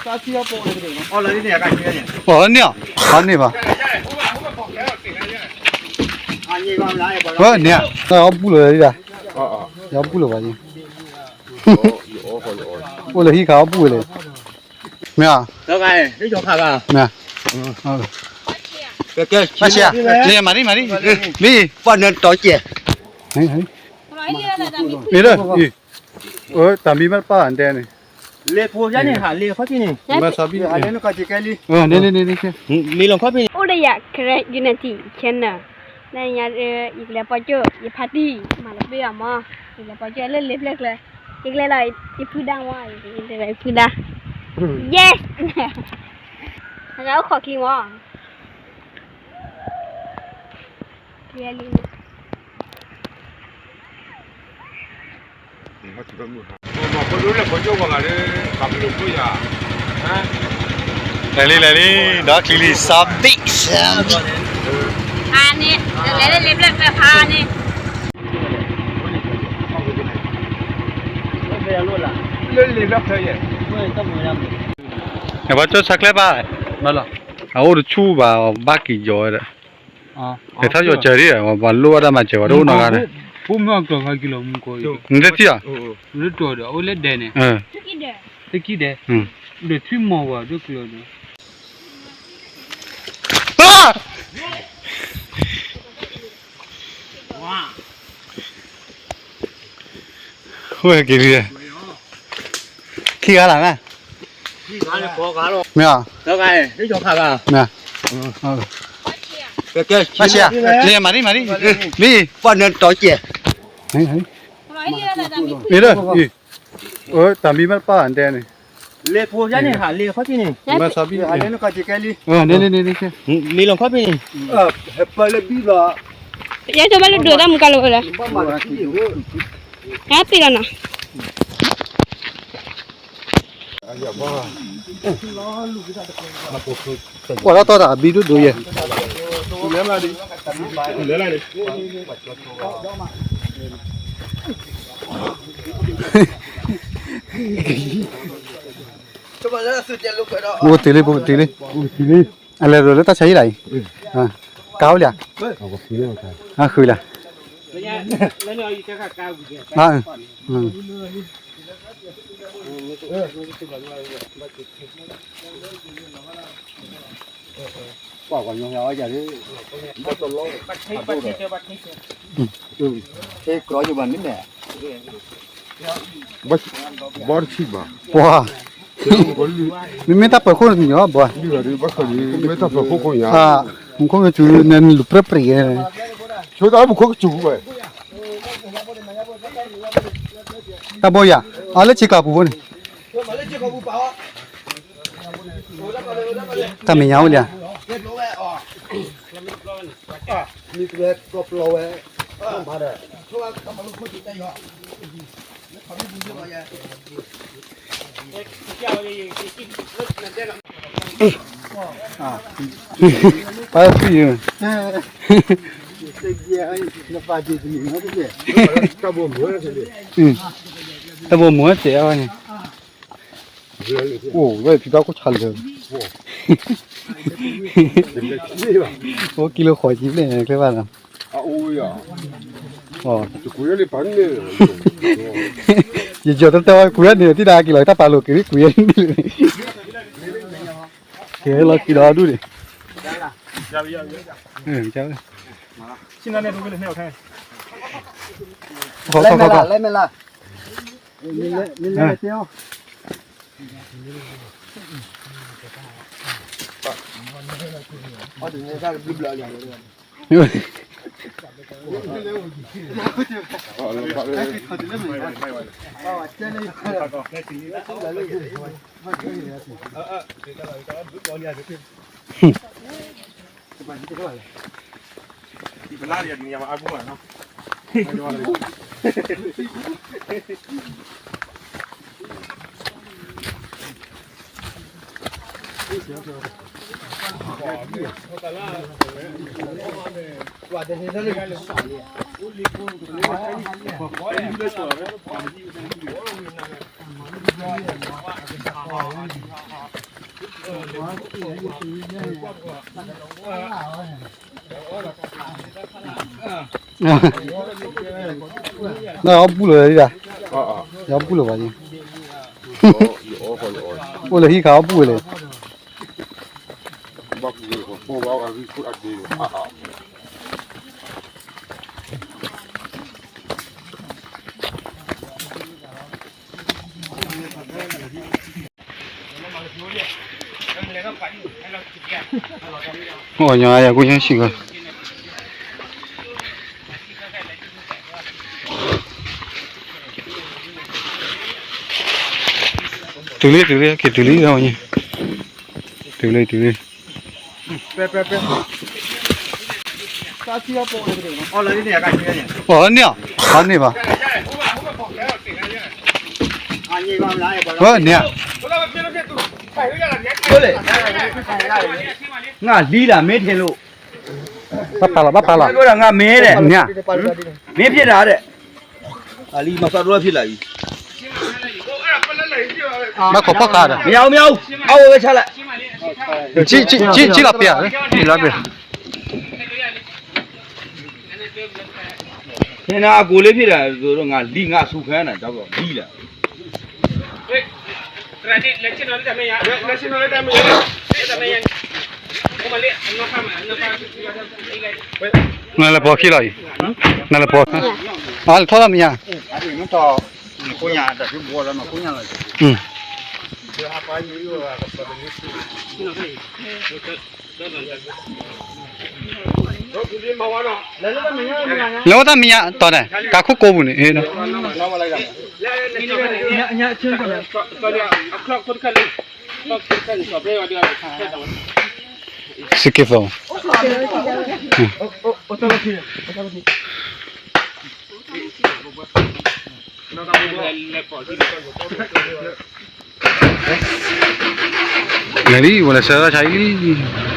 အီၣ်လၢန့ၣ်အီၤ, အီၣ်န့ၢ်ဘၣ်. ဝဲန့ၣ်, တၢ်အီၣ်ပူၣ်လၢၤဒၣ်, တၢ်အီၣ်ပူၣ်လၢၤဘၣ်ယၤ, အိၣ်လၢဟံၣ်ခါအီၣ်ပူၣ်ဝဲလဲၣ်, မ့ၢ်ဧါ, မ့ၢ်ဧါ, မၤဒံမၤဒံ, လံ, ပှၤနတီကဲ, မ့ၢ်ဒီး, တၢ်မံဘၣ်တပၣ်အဒဲန့ၣ်, လ့ဖိယါန့ၣ်ဟးလ့ခီၣ်ထံးန့ၣ်, မၤသးဘံၣ်, လ့လီၤခီၣ်ဖံးန့ၣ်, အိၣ်ဒီးယၤ Karen Unity Channel, နညါ, ယကလဲၤပီကၠိၣ် ယဖါတံၢ် မၤလီၤပ့ၢ်အီၤမး, ယကလဲၤပီကၠိၣ်လၢလ့ဖျၢၣ်ကျဲ, ယကလဲၤလီၤ ယဖုဒါမး, ယကလဲၤလီၤယဖုဒါ, yes, နကအိၣ်ခိးချံမး, လံ လဲၤလံ လဲၤလံ, ဒီးချံလံ စီဘံၣ် စီဘံၣ်, ဖါန့ၣ်, လဲၤလၢလ့ဖျၢၣ်ကျဲဖါန့ၣ်, လၢလ့ဖျၢၣ်ကျဲ, နဘၣ်ကၠီၣ်ဆါကျဲဘၣ်, အအိၣ်တဆူၣ်ဘၣ် ဘၣ်က့ၤယီၤဝဲဒီး, လဲၤထီၣ်ယီၤစၢၤဒံး, ပှၤလိၣ်ဘၣ်တၢ်မၤစၢၤဝဲတအိၣ်နီတဂၤဒီး, နတထံၣ်ဧါ, လၢတီၤဒီး အိၣ်လၢဒဲန့ၣ်, တကံၢ်ဒဲး, ဒီးထွံၣ်မီၤဝဲဒိၣ်ကျၢၤဒီး, ဝဲက့ၤလံ, ခံဂၤလၢ်မး, မ့ၢ်ဧါ, မ့ၢ်ဧါ, မၤဒံမၤဒံ, လံ, ပှၤနတီကဲ, မ့ၢ်ဒီး, တၢ်မံဘၣ်တပၣ်အဒဲန့ၣ်, လ့ဖိယါန့ၣ်ဟးလ့ခီၣ်ထံးန့ၣ်, မၤသးဘံၣ်, လံလီၤခီၣ်ဖံးန့ၣ်, ယဲၢ်ကၠီဘၣ်လၢဒိးတၢ်မူကါလီၤဝဲလဲၣ်, ဟဲပ့ၤလီၤနီၤ ကွၢ်ထီၣ်တၢ်အဘံၣ်ဒိၣ်ဒိၣ်ယဲၢ်, ဘိကတုၤလံ ဘိကတုၤလံ, အလဲၤရိၤလၢတၢ်ဆါဟံၣ်လၢအံၤ, ကါအိၣ်လံဧါ, ဃုလၢ, ဘီတဆံၣ်ဘၣ်, ပှၤ, မ့မ့ၢ်တၢ်ပၢၤခိၣ်န့ၣ်ညီဘၣ်, မ့ၢ်တၢ်ပၢၤခိၣ်ခိၣ်ညီ, မူခိၣ်ကစူၤန့ၣ်လူၤပြဲပြဲ, ဆိတၢ်မူခိၣ်ကစူၤဝဲ တၢ်ဘီယၤ, အလၢဆ့ကၤပူၤဘိန့ၣ်, တၢ်မဲာ်ညါအိၣ်လံဧါ, ပၢ်သံၣ်, တၢ်ဘိမုၢ်တဲအီၤန့ၣ်, အိၣ်ဝဲဖံဘၣ်ခိၣ်ဆါလၢာ်, အိၣ်ကံလိာ်ဃိးကံဘျဲၣ်န့ၣ် ကျဲဘၣ်နီၤ, ယယီၤတၢ်တဲဝဲကွံာ်န့ၣ် တံၢ်ဒၣ်က့ၤလီၤတၢ်ပာ်လိာ်က့ၤကွံာ်န့ၣ်, ကဲလီၤက့ၤဒီးဒူၣ်န့ၣ်, လဲၤမ့ၢ်လၢ်, လဲၤမ့ၢ်လၢ်, နအီၣ်ပူၣ်လၢၤဒၣ်, အီၣ်ပူၣ်လၢၤဘၣ်, အိၣ်လၢဟံၣ်ခါအီၣ်ပူၣ်ဝဲလဲၣ်. အိၣ်ညီယၤကူၣ်ညါဆံးဂီၤ, တုၤလံ တုၤလံ က့ၤတုၤလံ, တုၤလံ တုၤလံ. အီၣ်န့ၢ်အီၤ, အီၣ်န့ၢ်ဘၣ်, အီၣ်န့ၢ်ဧါ, ငါလံလၢမ့ၢ်ထဲလိာ်, ဘၣ်ဖးလီၤ ဘၣ်ဖးလီၤ, ငါမ့ၢ်ဒီး, မ့ၢ်ဖျဲးတၢ်ဒီး, အလံမၤသးဒိၣ်ဖျဲးလၢအံၤ, ဘၣ်ခိးဖီၣ်ဃာ်ဒီး, မ့ၢ်အူ မ့ၢ်အူ, အဝဲဝဲဆါလၢ, ကံလီၤပျဲၢ်, ကံလီၤပျဲၢ်. ဖဲန့ၣ်အကိးလၢဖံးဒၣ်, ငါလံငါအဆူၣ်ခဲနၤ, လံလၢ, နလဲၤပိာ်ခံလီၤအံၤ, နလဲၤပိာ်, အလဲၤထီၣ်တၢ်မ့ၢ်ညါ, လဲၤဝဲတၢ်မ့ၢ်ညါတီၤန့ၣ် တၢ်ခိၣ်ကိးပူၤန့ၣ်, စက့သိး လဲၤလံ ဝဲလဲၤဆှၢတၢ်ဆါအံၤလံ.